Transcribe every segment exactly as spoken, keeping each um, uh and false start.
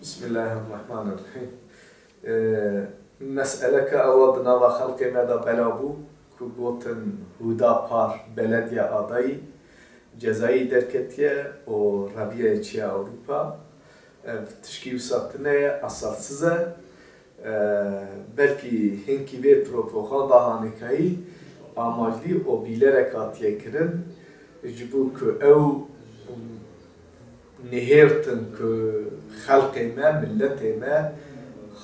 Bismillahirrahmanirrahîm. Ee, meseleke ewa di nava xelkê me de bela bû ku gotin Huda Par Belediye Adayî cezayî derketiye û reviyayê çiye Ewropa. Ev tişkî wisa tune ye, esassiz e. Ee, belkî hinkî vê propoxanda hanekayî amaclî û bîlerek hatiye kirin, ji bo ku ew nihêrtin ku xelkê me, miletê me,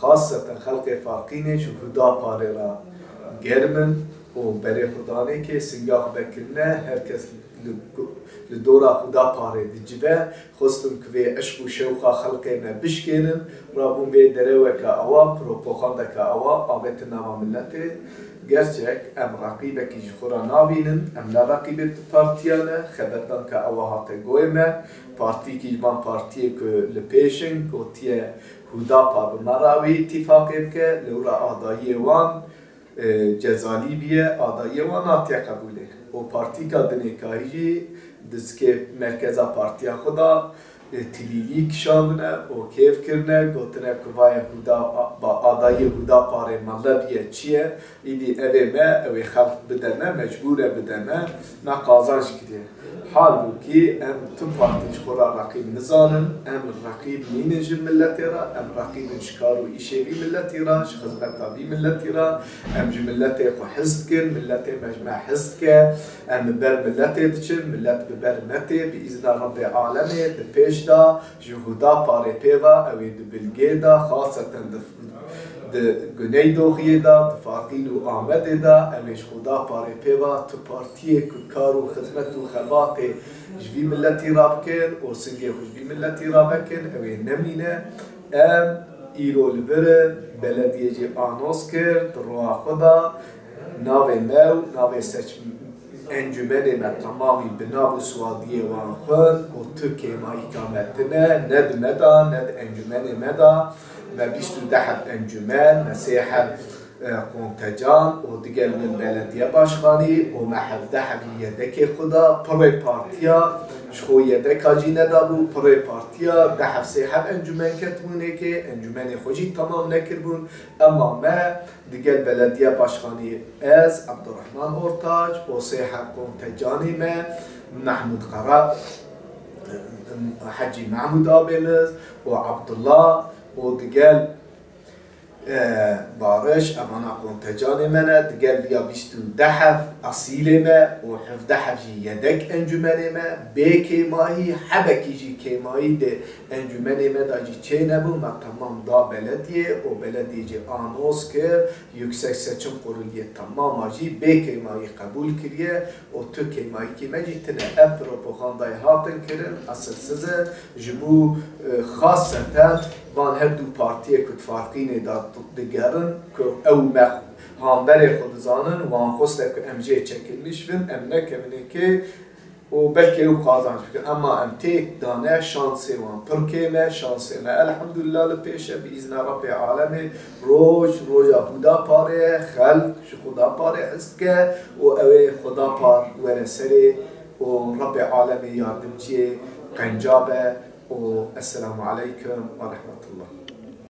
xaseten xelkê Farqînê ji Huda Parê re germ in û berê xwe danê kê singa xwe vekirine, her kes li, li dora Huda Parê dicive, xwestin ku vê eşq û şewqa xelkê me bişkênin, rabûn vê dereweke awa, propoxandeke awa avêtin nava miletê. Gerçek, em reqîbekî ji xwe re nabînin, em ne reqîbê tu partiya ne, xeberdanka ewa hate goyê me, partîkî ji van partiyê ku li pêş in, gotiye Hudapa bi me re wê îtîfaqê bike, lewra adayiyê wan, e, cezalî bûye, adayiyê wan natiye qebûlê. Û partîka dinêkayî jî dizikê merkeza partiya xwe da, e, tilîlî kişandine û kêf kirine, gotine ku vaye Huda, ba adayê Huda Parê mele bûye çi ye? Îdî ev ê me, ew ê xelk bide me, mecbûr e bide me, me qazanc kiriye. Halbûkî em tu partî ji xwe re reqîb nizanin, em reqîb nînin ji miletê re, em reqîb in ji kar û îşê vî miletî re, ji xizmeta vî miletî re, em ji miletê xwe hez dikin, miletê me ji me hez dike, em bi ber miletê diçin, milet bi ber me tê, bi îzna Rebbê Alemê di pêş de ji Huda Parê pê ve ew ê di bilgê de, xaseten di, di Guneydoxiyê de, di Farqîn û Amedê de, ew ê ji Huda Parê pê ve tu partiyê ku kar û xizmet û xebatê ji vî miletî re bikin û singê xwe ji vî miletî re vekin, ew ê nemîne. Em îro li vir in, belediyê jî anons kir, di roya xwe de navê me û navê seç-, encûmenê me temamî bi nav û siwadiyê wan xwend û tu kêmayîka me tine, ne di me de, ne di encûmenê me de. Me bîst û du heb encûmen, me sê heb, e, kontecan û digel min belediye başkanî û me hevdeh hebî yedekê xwe da, pirê partiya ji xwe yedeka jî nedabû, pirê partiya deh heb sê heb encûmen ketibûn êkê, encûmenê xwe jî temam nekiribûn. Ema me digel belediye başkanî ez, Abdurrahman Ortaç û sê heb kontecanê me, Mehmûd Qara, Hecî Mehmûd Abêmiz û Abdullah û digel, e, Bariş, evana kontecanê me ne, digel viya bîst û du heb esîlê me û hevdeh heb jî yedek encûmenê me, bê kêmayî, hebekî jî kêmayî di encûmenê me de jî çênebû, me temam da belediyê û belediyê jî anons kir, Yüksek Seçim Kuruliyê temama jî bê kêmayî qebûl kiriye û tu kêmayîkî me jî tine. Ev propagandayê hatin kirin, esilsiz e, ji bo, e, xaseten van her du partiyê ku di Farqînê de digerin, ku ew me hamberê xwe dizanin, wan xweste ku em jê çekilmîş bin, em nekevin êkê, û belkî ew qazanc bikin. Ema em têk dane, şansê wan pir kêm e, şansê me elhamdulillah li pêş e, bi îzna Rebbê Alemê roj roja Huda Parê ye, xelk ji Huda Parê hez dike û ew ê Huda Par were serê û Rebbê Alemê yardimciyê qenca be û Esselamu Aleykum ve Rahmetullah.